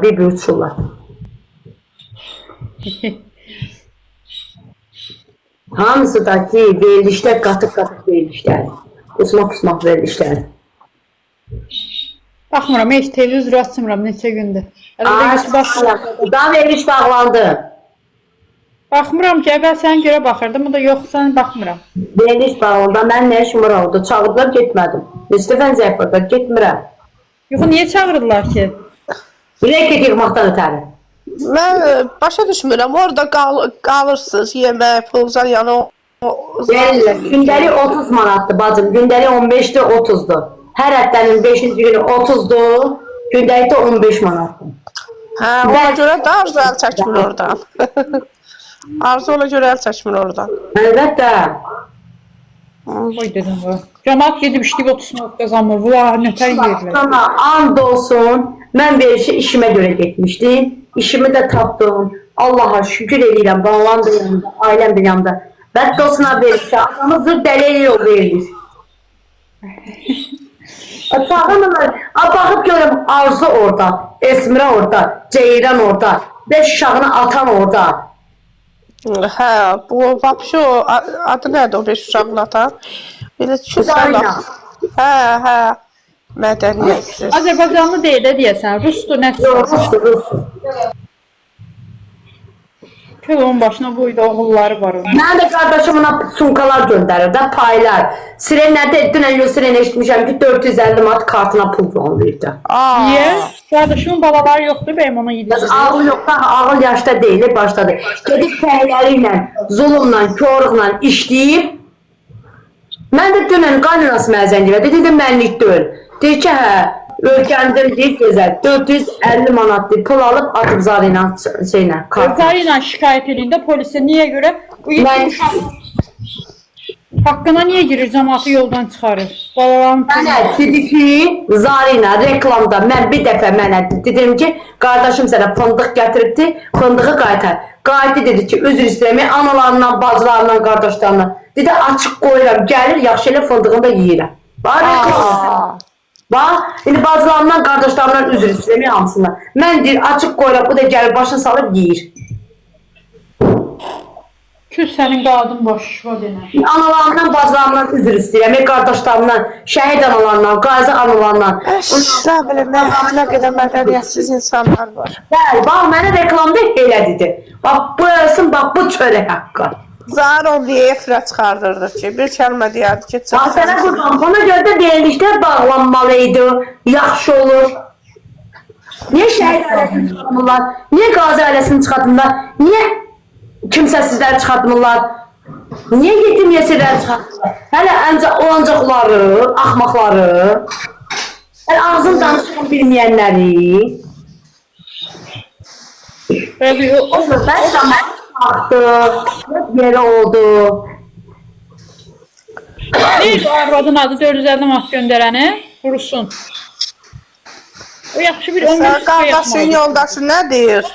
Bir-bir uçurlar. Hamısı da ki, verilişlər qatıq-qatıq verilişlər. Uçmaq-uçmaq verilişlər. Baxmıram, heç televizor açmıram neçə gündür. Hələ də Ay, heç baxmıram. Daha veriliş bağlandı. Baxmıram ki, əvvəl sənə görə baxırdım, bu da yox, sən baxmıram. Veriliş bağlandı. Mən nə işim var orada? Çağırdılar, getmədim. Müstəfən zəif orada, getmirəm. Yox, niyə çağırırlar ki? Reket yığmaqdan ötəri. Mən başa düşmürəm. Orada qalırsınız, yemək, pulcan, yəni Verirlər. Gündəlik 30 manatdır bacım. Gündəlik 15-dir, 30-dur. Hər həftənin 5-ci günü 30-dur. Gündəlik də 15 manatdır. Hə, ona görə də Arzu əl çəkmir oradan. Arzu ona görə əl çəkmir oradan. Əlbəttə. Qoy dedim bu. Camaat gedib işləyib 30 manat qazanmır. Vah, nətər yeyirlər. Sana and olsun, mən verilişi işimə görə getmişdim. İşimi də tapdım. Allaha şükür eləyirəm, balam da yanımda, ailəm də yanımda. Vədd olsun ha verilişə, adamı zır dəli eləyir o veriliş. Çağırmırlar. A, baxıb görüm Arzu orada, Esmira orada, Ceyran orada, beş uşağını atan orada. Hə, bu vapşo o adı nədir o beş uşağın atan? Belə Zarina. Hə, hə. Mədəniyyətsiz. Azərbaycanlı deyil də deyəsən, rusdur, nədir? Yox, Rusdur, Rusdur. Köl onun başına buydu, oğulları var onun. Mən də qardaşım ona sumkalar göndərir də, paylar. Sirenlərdə dünən yo siren eşitmişəm ki, 450 manat kartına pul yollayırdı. Aa. Niyə? Qardaşımın balaları yoxdur, bəyim ona Yaz yedirir. ağıl yox da, ağıl yaşda deyil, başladı. Gedib fəhlələri ilə, zulumla, korluqla işləyib. Mən də dünən qaynanası mənə zəng elədi. Dedim, mənlik deyil. Deyir ki, hə, ölkəndim, deyir, gözəl. 450 manat deyir, pul alıb atıb zarı ilə, şeylə, kartına. Özləri ilə şikayət edin də polisə niyə görə? Bu Mən- yetim uşaq haqqına niyə girir, camaatı yoldan çıxarır? Balaların Mənə dedi ki, Zarina reklamda mən bir dəfə mənə dedim ki, qardaşım sənə fındıq gətiribdi, fındığı qaytar. Qayıtdı dedi ki, üzr istəyirəm, analarından, bacılarından, qardaşlarından. Dedi açıq qoyuram, gəlir, yaxşı elə fındığını da yeyirəm. Bax reklam. Aa. Bax, indi bacılarımdan, qardaşlarımdan üzr istəyirəm hamısından. Mən deyir, açıq qoyuram, bu da gəlir başını salıb yeyir. Küs sənin qadın boş, o denə. Analarından, bacılarımdan üzr istəyirəm, qardaşlarımdan, şəhid analarından, qazi analarından. Əş, nə bilim, nə qədər mədəniyyətsiz insanlar var. Bəli, bax mənə reklamda elə dedi. Bax bu ölsün, bax bu çörək haqqı. Zar onu niyə efirə çıxardırdı ki? Bir kəlmə deyərdi ki, çıx. Bax sənə qurban, buna görə də verilişlər bağlanmalı idi. Yaxşı olur. Niyə şəhid ailəsini çıxartmırlar? Niyə qazi ailəsini çıxartmırlar? Niyə kimsəsizləri çıxartmırlar? Niyə yetim yesirləri çıxartmırlar? Hələ ancaq o ancaqları, axmaqları, hələ ağzın danışığını bilməyənləri. Belə bir o Olmur, mən zaman qalxdı, yerə oldu. Neydi o arvadın adı 450 manat göndərəni? Vursun. O yaxşı bir 15 Sən qardaşın yoldaşı nə deyir?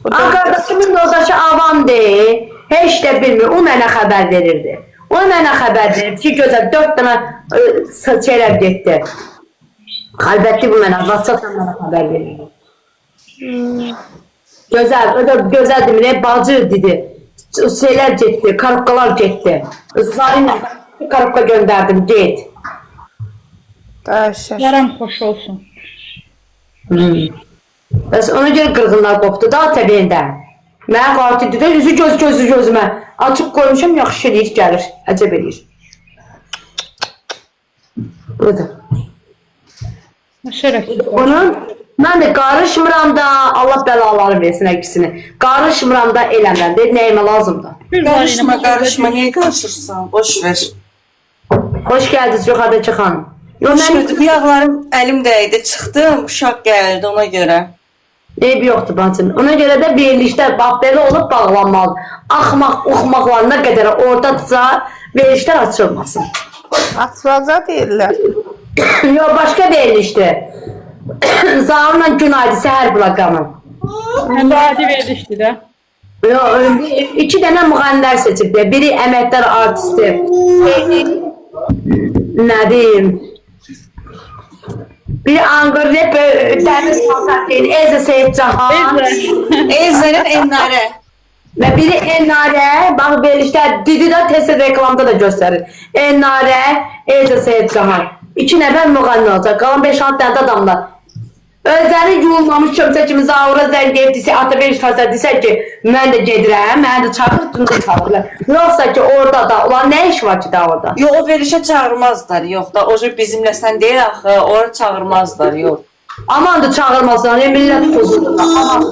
Bu Ha, qardaşımın yoldaşı avamdır. Heç də bilmir. O mənə xəbər verirdi. O mənə xəbər verirdi ki, gözəl 4 dənə şeylər getdi. Əlbəttə bu mənə WhatsApp-dan mənə xəbər verirdi. Gözəl, o da gözəl demir, bacı dedi. Şeylər getdi, karobkalar getdi. Zarinlə karobka göndərdim, get. Dəhşət. Yaram xoş olsun. Bəs ona görə qırğınlar qopdu da təbiində. Mənə qatil dedi, üzü göz gözü gözümə. Açıq qoymuşam, yaxşı eləyir, gəlir. Əcəb eləyir. Budur. Nə şərəfsiz. Bunun mən də qarışmıram da, Allah bəlaları versin ikisini. Qarışmıram da eləmirəm. Deyir, nəyimə lazımdır? Bir Qarışma, qarışma. Niyə qarışırsan? Boş ver. Xoş gəldiniz yuxarıdakı xanım. Yox, Boş mənim ver. Yağlarım əlim dəydi. Çıxdım, uşaq gəldi ona görə. eybi yoxdur bacım. Ona görə də verilişlər bax belə olub bağlanmalıdır. Axmaq, uxmaqlar nə qədər ordadırsa verilişlər açılmasın. Atmaca deyirlər. Yox, başqa verilişdir. Zaurla Günaydı səhər proqramı. Həm də adi verilişdir də. Yox, iki dənə müğənnilər seçiblər. Biri əməkdar artisti. Nə deyim? Biri Angır Rep, Dəniz Paltarkeyin, Elza Seyid Cahan. Elzənin Enarə. Və biri Enarə, bax verilişlər Didi də tez reklamda da göstərir. Enarə, Elza Seyid Cahan. 2 nəfər müğənni olacaq. Qalan 5-6 dənə də adamlar. Özləri yuyulmamış çömçə kimi Zaura zəng edib desə, Atabəy işlər desə ki, mən də gedirəm, məni də çağır, bunu da çağırırlar. Yoxsa ki, orada da, ulan nə iş var ki da orada? Yox, o verilişə çağırmazlar, yox da. O cür bizimlə sən deyil axı, ora çağırmazlar, yox. Aman da çağırmasınlar, nə millət pozudur. Aman.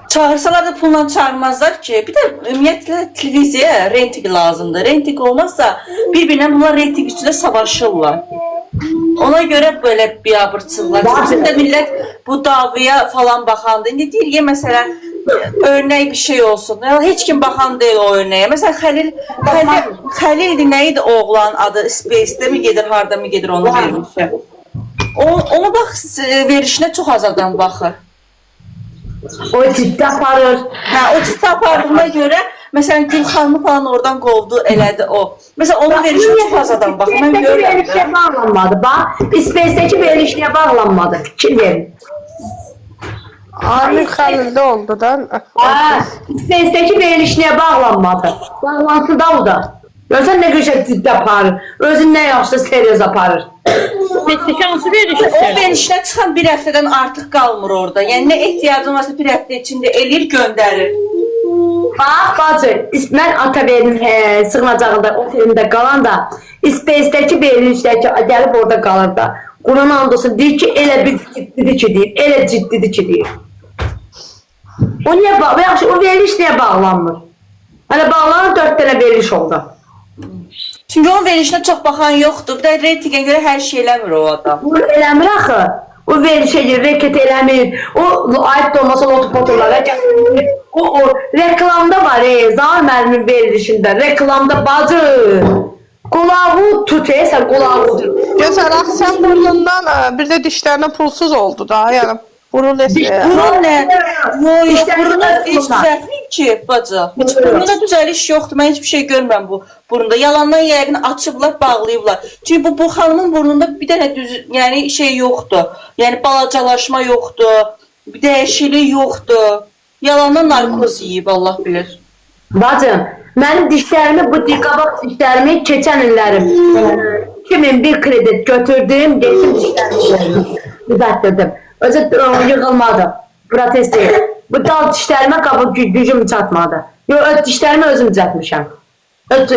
Çağırsalar da pulla çağırmazlar ki. Bir də ümumiyyətlə televiziyaya reyting lazımdır. Reyting olmazsa bir-birinə bunlar reyting üstündə savaşırlar. Ona görə belə biabırçılıqlar. Bizim də millət bu davaya falan baxandı. İndi deyir ki, məsələn, örnək bir şey olsun. Ya, heç kim baxan deyil o örnəyə. Məsələn, Xəlildir, nə idi oğlan adı? Space-də mi gedir, harda mı gedir onu vermişəm. Ona bax, verişinə çox az adam baxır. O ciddi aparır. Hə, o ciddi apardığına görə, məsələn, Gülxanımı falan oradan qovdu, elədi o. Məsələn, onun verişinə çox az adam baxır. Mən Space-dəki görürəm. verilişə bağlanmadı. Bax, Space-dəki veriliş niyə bağlanmadı? Fikir verin. Amir Xəlildə oldu da. Hə, Space-dəki veriliş niyə bağlanmadı? Bağlansın da o da. Görsən nə qəşəng ciddi aparır. Özün nə yaxşı seriyoz aparır. Space-dəki hansı veriliş O istəyirsən? verişlə çıxan bir həftədən artıq qalmır orada. Yəni nə ehtiyacın varsa bir həftə içində eləyir, göndərir. Bax bacı, mən Atabəyin sığınacağında, otelində qalan da Space-dəki verilişdəki gəlib orada qalır da. Quran and olsun deyir ki, elə bir ciddidir ki deyir, elə ciddidir ki deyir. O niyə bağ? Yaxşı, o veriliş niyə bağlanmır? Hələ bağlanan 4 dənə veriliş oldu. Çünki onun verişinə çox baxan yoxdur. Bir də reytinqə görə hər şey eləmir o adam. Bunu eləmir axı. O veriliş edir, reket eləmir. O ayıb da olmasa lotupoturlara gəlir. O reklamda var, Zahar müəllimin verilişində. Reklamda bacı. Qulağı tut, sən qulağı tut. Gözəl, axı sən burnundan, bir də dişlərinə pulsuz oldu da. Yəni burun Burun nə? Yox, yox, Dişləri burunda düzəltmirlər. heç düzəltməyib ki, bacı. Heç burnunda düzəliş yoxdur. Mən heç bir şey görmürəm bu burunda. Yalandan yəqin açıblar, bağlayıblar. Çünki bu xanımın burnunda bir dənə düz, yəni şey yoxdur. Yəni balacalaşma yoxdur. Bir dəyişiklik yoxdur. Yalandan narkoz yeyib Allah bilir. Bacım, mənim dişlərimi, bu qabaq dişlərimi keçən illərim 2001 kredit götürdüm, getdim dişlərimi düzəltdirdim. Özü yığılmadı, protez deyil. Bu dal dişlərimə qabaq gücüm çatmadı. Yox, öz dişlərimi özüm düzəltmişəm. Öz,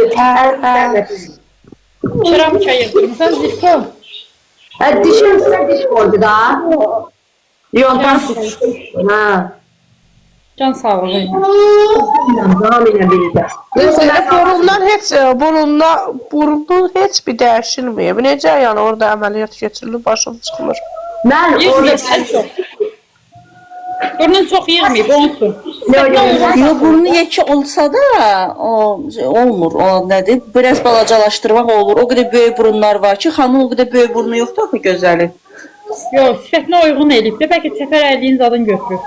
Keramika yığdırmısan zirkon. Dişim üstünə diş qoydu da. Yox, hə. Can sağlığı. Devam ilə birlikdə. Elə burundan heç burunla burnun heç bir dəyişilməyib. Necə yəni orada əməliyyat keçirilib başım çıxmır. Mən orada Yığmır çox. Burnun çox yığmayıb, onun üçün. Yox, burnu yekə olsa da o olmur. O nədir? Biraz balacalaşdırmaq olur. O qədər böyük burunlar var ki, xanımın o qədər böyük burnu yoxdur axı gözəli. Yox, sifətinə uyğun eləyib də, bəlkə çəpər əyliyin zadını götürüb.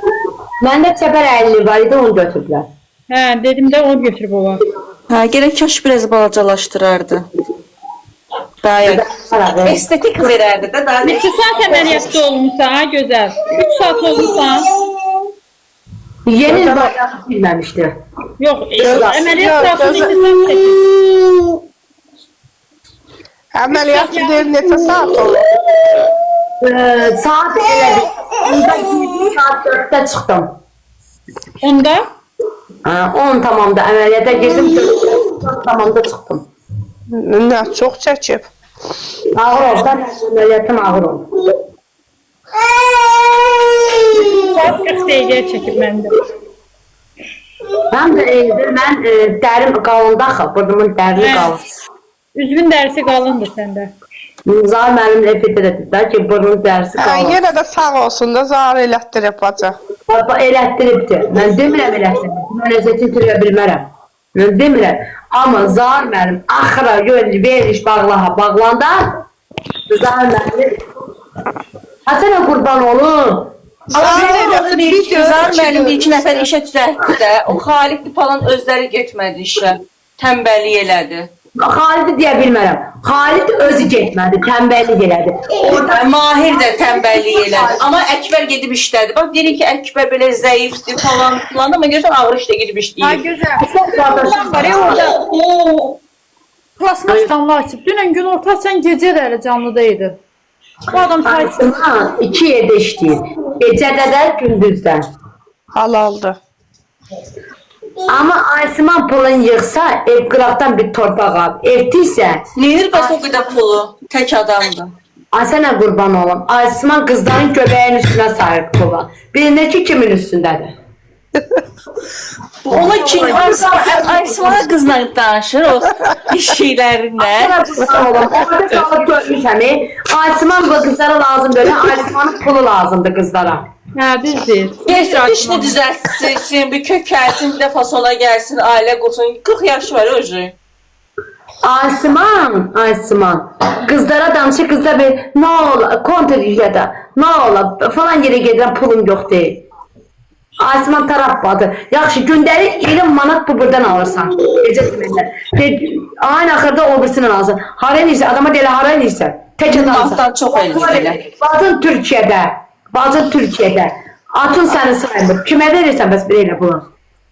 Məndə çəpər əyilliyi var idi, onu götürdülər. Hə, dedim də onu götürüb olar. Hə, gərək kaş biraz balacalaşdırardı. Daha yaxşı. Estetik verərdi də daha. Neçə saat əməliyyatda olmusan, ha gözəl? 3 saat olmusan? Yeni il bayrağı bilməmişdi. Yox, əməliyyat Yox, saatı neçə saat çəkir? Əməliyyatı deyir neçə saat olur? Saat elə bil. Saat 4-də çıxdım. Onda Ha, 10 tamamda əməliyyata girdim. 4 tamamda çıxdım. Nə çox çəkib. Ağır oldu. da, Əməliyyatım ağır oldu. saat 40 dəqiqəyə çəkib məndə. Həm də eynidir. Mən dərim qalındı axı. Burnumun dərili Hə. qalın. Üzvün dərisi qalındır səndə. Zahir müəllim efirdə də dedilər ki, burnun dərisi Hə, qalın. yenə də sağ olsun da zar elətdirib bacı. Baba elətdiribdir. Mən demirəm elətdirib. Mən özəti itirə bilmərəm. Mən demirəm. Amma Zahir müəllim axıra gör veriliş bağlaha bağlanda Zahir müəllim Həsənə qurban olum. Zar elətdirib bir gör. Zar iki müəllim gör. bir iki nəfər işə düzəltdi də. O Xaliqli falan özləri getmədi işə. Tənbəllik elədi. Xalidi deyə bilmərəm. Xalid özü getmədi, tənbəllik elədi. Orada Mahir də tənbəllik elədi. Amma Əkbər gedib işlədi. Bax deyirik ki, Əkbər belə zəifdir falan filan, amma görürsən ağır işdə gedib Ha işləyir. gözəl. qardaşım Var ya orada plasma damla açıb. Dünən günorta açan gecə də hələ canlıda idi. Bu adam çay içir. Aysimar iki yerdə işləyir. Gecədə də, gündüz də. Halaldır. Amma Aysimar pulun yığsa, ev qıraqdan bir torpaq al. Evdirsə, Neyir bəs o qədər pulu? Tək adamdır. ay sənə qurban olum. Aysimar qızların göbəyin üstünə sayır pulu. Birindəki kimin üstündədir? Ona kim Aysimara qızla danışır o işlərinə. Sənə qurban olum. Orada qalıb görmüşəm. Aysimar bu qızlara lazım deyil. Aysimarın pulu lazımdır qızlara. Hə, düz deyir. Gelsin dişini düzəltsin, bir kökəlsin, bir də fasona gəlsin, ailə qursun. 40 yaşı var özü. Asiman, Asiman. Qızlara danışır, qızlar bir nə ola, kontr də, nə ola, falan yerə gedirəm, pulum yox deyir. Asiman taraf badı. Yaxşı, gündəlik 20 manat bu buradan alırsan. Gecə simenden. Ayın axırda o birisindən alırsan. Hara eləyirsən? Adama deyirlər, hara eləyirsən? Tək adamsan. Manatdan çox eləyir elə. Bacın Türkiyədə. Bacın Türkiyədə. Atın səni saymır. Kimə verirsən bəs bir elə pulu?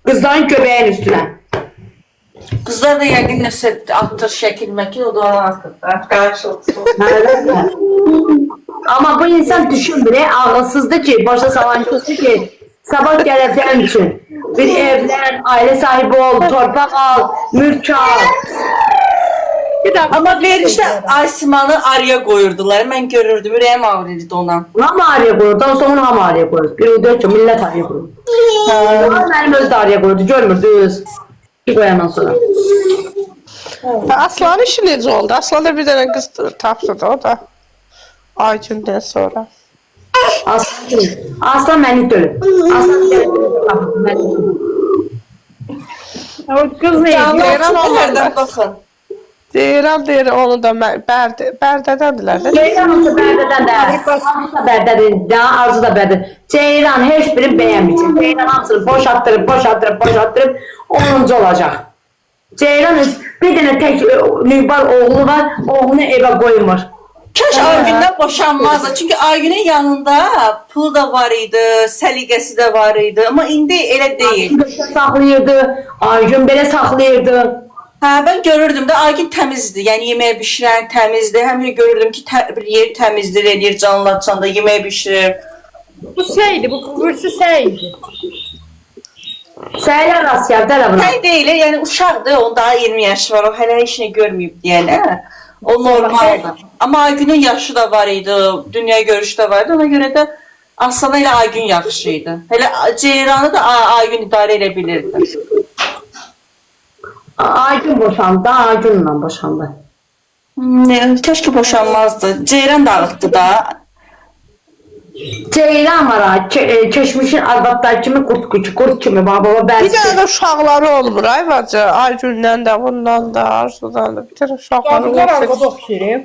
Qızların göbəyin üstünə. Qızlar da yəqin nəsə atır şəkil məkil, o da ona atır. da, Qarşılıqlı. Əlbəttə. Amma bu insan düşünmür, ağılsızdır ki, başa salan yoxdur ki, sabah gələcəyim üçün bir evlən, ailə sahibi ol, torpaq al, mülk al. Bir daha Amma verilişdə Aysimanı araya qoyurdular. Mən görürdüm, ürəyim ağrıyırdı ona. Hamı araya qoyur, daha sonra hamı araya qoyur. Bir o deyir ki, millət araya qoyur. Onlar mənim özü də araya qoyurdu, görmürdünüz. Bir qoyandan sonra. Ha, Aslanın işi necə oldu? Aslan da bir dənə qız tapdı da o da. Aygündən sonra. Aslan, Aslan məni dölüb. Aslan məni dölüb. O qız nə edir? Ceyran Hərdən baxın. Deyirəm, deyirəm onu da mən, Bərdə, Bərdədəndirlər də. Ceyran olsa Bərdədən də, Arzu da Bərdədir, daha Arzu da Bərdədir. Ceyran heç birini bəyənməyəcək. Ceyran hamısını boşaltdırıb, boşaltdırıb, boşaltdırıb 10-cu olacaq. Ceyran bir dənə tək Nübar oğlu var, oğlunu evə qoymur. Kaş Aygündən boşanmazdı. Çünki Aygünün yanında pulu da var idi, səliqəsi də var idi. Amma indi elə deyil. Belə saxlayırdı, Aygün belə saxlayırdı. Hə, mən görürdüm də Aygün təmizdir. Yəni yemək bişirən təmizdir. Həm də görürdüm ki, bir yeri təmizdir eləyir, canlı açanda yemək bişirir. Bu səydi, bu qıvırsı səydi. Səhərlər rast gəldi hələ buna. Səy deyil, yəni uşaqdır, onun daha 20 yaşı var, o hələ heç nə görməyib deyənə. O normaldır. Amma Aygünün yaşı da var idi, dünya görüşü də var idi. Ona görə də Aslana elə Aygün yaxşı idi. Hələ Ceyranı da Aygün idarə edə bilirdi. Aygün boşandı, Aygünlə boşandı. Keşke boşanmazdı. Ceyran dağıtdı da. Ceyran var ha, keçmişin arvadlar kimi qurt, qurt kimi, baba, Bir bəzi. dənə də uşaqları olmur ay bacı. Aygündən də, bundan da, Arzudan da bir dənə uşaqları Qazılar olsa. arvada oxşayır.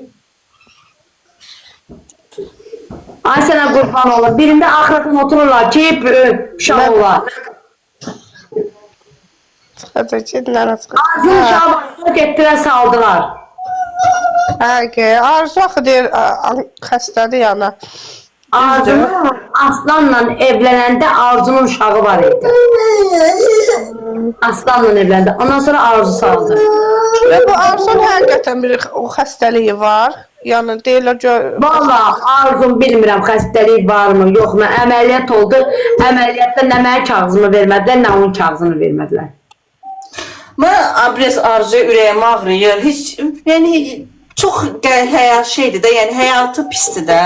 Ay sənə qurban olum. Birində axırdan otururlar ki, uşaq olar. Çıxacaq, gedin çıxacaq. Arzu uşağı başına getdilər saldılar. Hə, ki, Arzu axı deyir, xəstədir yana. Arzunun Aslanla evlənəndə Arzunun uşağı var idi. Aslanla evləndi. Ondan sonra Arzu saldı. Və bu Arzunun həqiqətən bir o xəstəliyi var. Yəni deyirlər gör Valla Arzun bilmirəm xəstəlik varmı, yoxmu. Əməliyyat oldu. Əməliyyatda nə mənim kağızımı vermədilər, nə onun kağızını vermədilər. Mən biraz Arzuya ürəyim ağrıyır. Heç yəni çox həyat şeydir də, yəni həyatı pisdir də.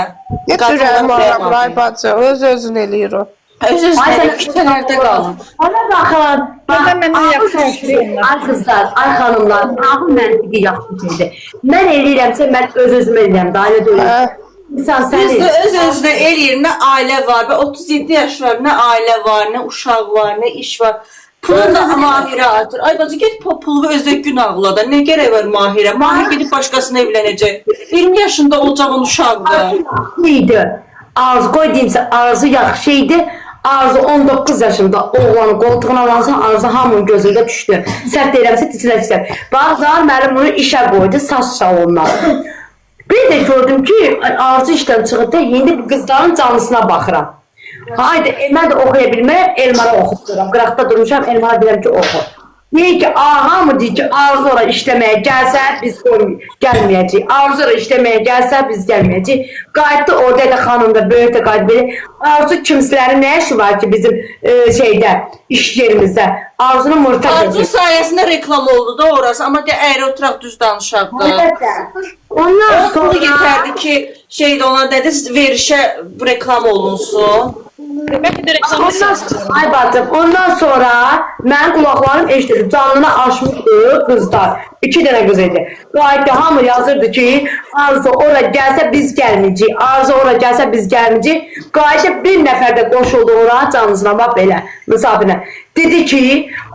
Heç Qadın ürəyim olaraq ürəyim ağrımır ay ağrıyır. bacı. Öz özünü eləyir o. Öz Ay özünə sənə küçələrdə qalır. Ona baxın. Bax, Məndən məndən ağıl yaxşı məntiqi- oxşayırlar. Ay qızlar, ay xanımlar, ağıl məntiqi yaxşı şeydir. Mən eləyirəmsə mən öz özümə eləyirəm, daha elə deyil. Hə. İnsan səni Düzdür, öz özünə eləyir, nə ailə var və 37 yaş var, nə ailə var, nə uşaq var, nə iş var. Pulunu da Mahirə atır. Ay bacı, get pulu özə gün ağla da. Nə gərək var Mahirə? Mahir gedib başqasına evlənəcək. 20 yaşında olacaq onun uşaqdır. Arzu yaxşı idi. Arzu qoy deyimsə, arzu yaxşı idi. Arzu 19 yaşında oğlanı qoltuğuna alansa Arzu hamının gözündə düşdü. Səhv deyirəmsə titrəşsən. Bax Zaur müəllim bunu işə qoydu saç salonuna. Bir də gördüm ki, Arzu işdən çıxıb da indi bu qızların canlısına baxıram. Haydi, mən də oxuya bilmirəm, Elmara oxuturam. Qıraqda durmuşam, Elmara deyirəm ki, oxu. Deyir ki, hamı deyir ki, Arzu ora işləməyə gəlsə biz gəlməyəcəyik. Arzu ora işləməyə gəlsə biz gəlməyəcəyik. Qayıtdı orada da xanım da, böyük də qayıtdı belə. Arzu kimsələrin nə işi var ki bizim şeydə, iş yerimizdə? Arzunu mırta Arzu gedir. sayəsində reklam oldu da orası. Amma de əyri oturaq düz danışaq da. Əlbəttə. Ondan Ona pulu sonra yetərdi ki, şey də ona dedi, verişə reklam olunsun. Bəlkə də reklam Ondan, ay bacım, ondan sonra mənim qulaqlarım eşidirdi. Canını aşmışdı qızlar. İki dənə qız idi. Qayıtdı, hamı yazırdı ki, Arzu ora gəlsə biz gəlməyəcəyik. Arzu ora gəlsə biz gəlməyəcəyik. Qayıtdı bir nəfər də qoşuldu ora canlısına bax belə misafirinə. Dedi ki,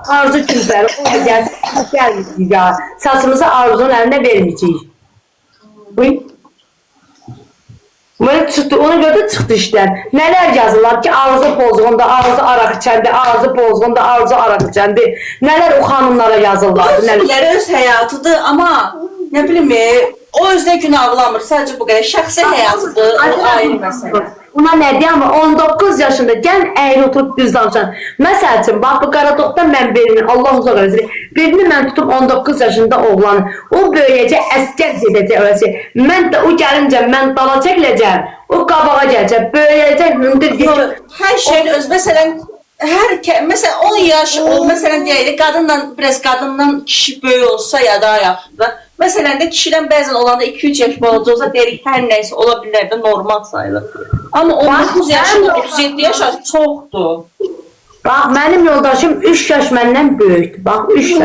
Arzu kimsələri ora gəlsə biz gəlməyəcəyik ya. Saçımızı Arzunun əlinə verməyəcəyik. Uy. Böyle çıxdı, ona görə də çıxdı işdən. Nələr yazırlar ki, Arzu pozğundu, Arzu araq içəndi, Arzu pozğundu, Arzu araq içəndi. Nələr o xanımlara yazırlar, Öz nələr. bilər, öz həyatıdır, amma nə bilim, o özünə günahlamır. Sadəcə bu qədər şəxsi həyatıdır, o ayrı məsələ. Buna nə deyəm? 19 yaşında gən əyri oturub düz danışan. Məsəl üçün, bax bu Qaradoqda mən birini, Allah uzaq eləsin. Birini mən tutub 19 yaşında oğlanı. O böyüyəcək, əsgər gedəcək öləcək. Mən də o gəlincə mən dala çəkiləcəm. O qabağa gələcək, böyüyəcək, hündür Yox, gedəcək. hər şeyin öz məsələn məsələn 10 yaş, o məsələn deyək də qadınla biraz qadından kişi böyük olsa ya daha yaxşıdır. Məsələn də kişidən bəzən olanda 2-3 yaş balaca olsa deyirik hər nəsə ola bilər də normal sayılır. Amma 19 yaşında 37 yaş çoxdur. Bax, mənim yoldaşım 3 yaş məndən böyükdür. Bax, 3 yaş.